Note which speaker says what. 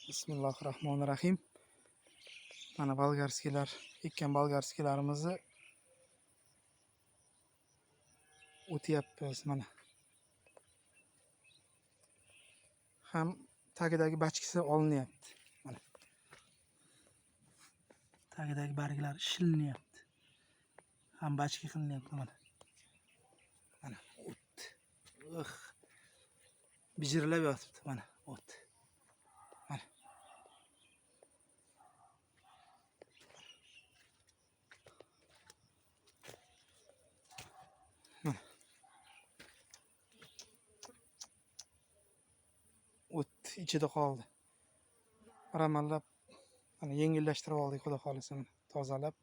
Speaker 1: Bismillahir rohmanir rohim. Mana bolgarskiylar, ekkan bolgarskiylarimizni o'tyapmiz mana. Ham tagidagi bachkisi olinyapti. Mana. Tagidagi barglar shilinyapti. Ham bachki qilinyapti mana. Mana o't. Ugh. Bijirlab yotibdi mana o't. Mana. Mana. O't ichida qoldi. Ramallab mana yengillashtirib oldik, xudo xolasa, mana tozalab.